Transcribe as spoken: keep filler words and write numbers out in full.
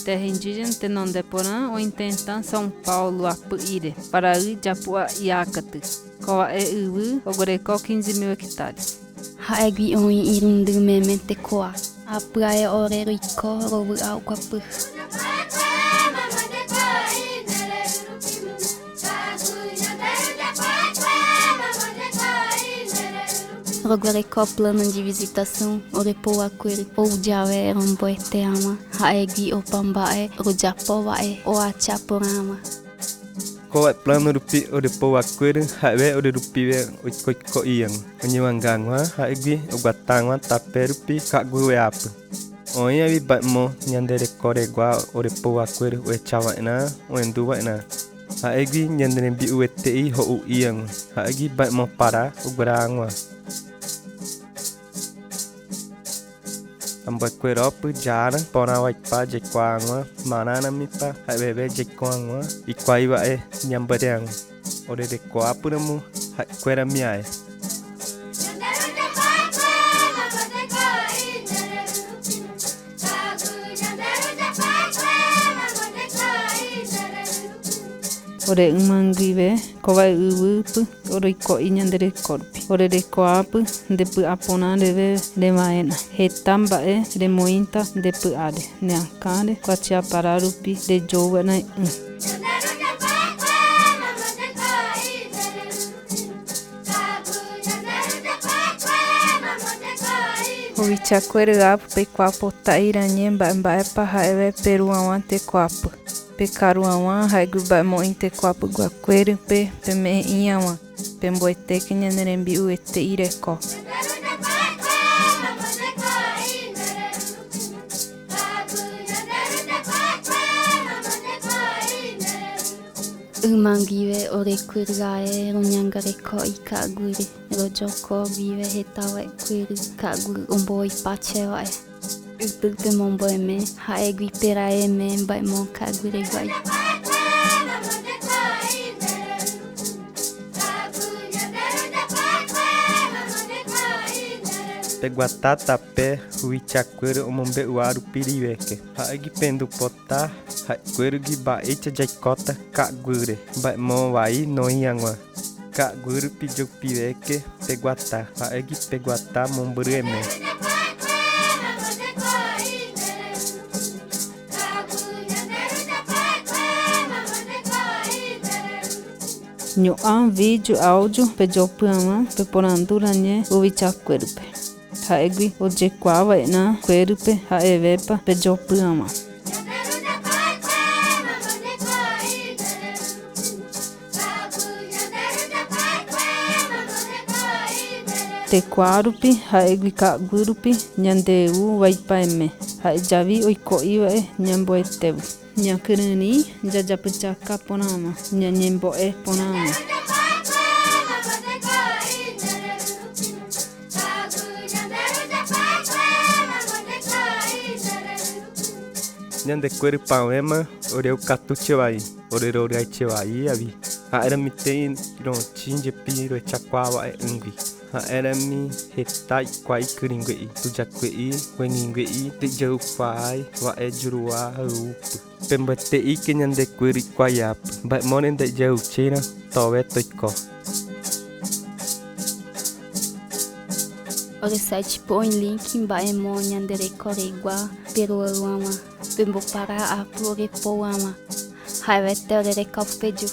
Desde indígena te nonde porán o intenta São Paulo apɨ ire, para ü yapu'a iakatü. Kóva'e üübɨ oguereko quinze mil hectares. Ja'egui oin irundɨn meme te koa. Apɨae ore ruiko robɨ'a uguapɨ. Roguereko plano de visitação ore Pouacuere, ou Jawe rombo ete ama, ja'egui o pamba'e, ro yapo wa'e, o acha porama. Kóva'e plano rupi ore Pouacuere, ja'ewe ore rupiwe oikoiko'i an. Oñuangawa, ja'egui oguatawa tape rupi ka'guiwe apu. Oin awi ba'emo ñanderekoregua ore Pouacuere oecha waena, oendu waena. Ja'egui ñanderembi'uete'i jo'u ian, ja'egui ba'emo para oguerawa. Ambuekueropɨ yaran porã waipa yaikuawa, mararamipa ja'ewewe yaikuawa, ikuaiwa'e ñambuerean. Ore rekoapɨramu ja'ekueramiae. Ore ɨmanguiwe kóva'e üübɨpɨ ore oiko'i ñanderekorupi. Ore rekoapɨ ndepɨ'aporã reve rewaerã. Heta mba'e remoĩta ndepɨ'are, neakãre, kuatiapara rupi reyoubara'ỹi. Huichacuere apɨ pekuapota irañe mba'emba'épa ja'ewe peruawa te koapɨ. Pekaruawa ja'egui ba'emo'ĩ te koapɨ guakuérüpe, peme'ẽ'iawa, pemboeteke ñanerembi'uete ireko. Ɨmanguive ore kuérü ae roñangareko'i ka'aguire, royoko guive heta wa'e kuérü ka'aguy omboipache wa'e. Ɨtɨ pe momboeme, ja'egui peraeme ba'emo ka'aguiregua'i. Peguata tape huichacuere omombe'ua rupi riveke. Ja'egui pendu pota ja'ekuérügui mba'eicha yaikota ka'aguire, ba'emo wai noĩagua. Ka'aguirupi youpiveke peguata, ja'egui peguata mombɨrɨeme. Ñu'ã vídeo, áudio, peyopɨama peporandurañe huichacuérüpe. Ja'egui oyekuaa wa'erã kuérüpe ja'ewepa peyopɨama. Tekuaarupi ja'egui ka'aguirupi ñanderu waipaeme, ja'e yawi oiko'i wa'e ñamboetewɨ. Ñakɨrürï yayapɨchaka porãma, ñañembo'e porãma. Ñande kuérü pawẽma, ore eukatüche wai, ore rorɨaiche wai awi. Ja'erami te'ĩrõchi yepi roechakuaa wa'e'ỹgui. Ja'erami heta ikuai kɨriñgue'i, tuyakue'i, kueñuĩgue'i, te'iyeukuaai wa'e yurua üüpɨ. Pemboete'ike ñande kuérü ikuaiapɨ, ba'emo nde yeuchirã towe toiko. Ore site pe oin link ba'emo ñanderekoregua peruawa, pembopara apuro repouama. Ja'ewete ore rekope yu.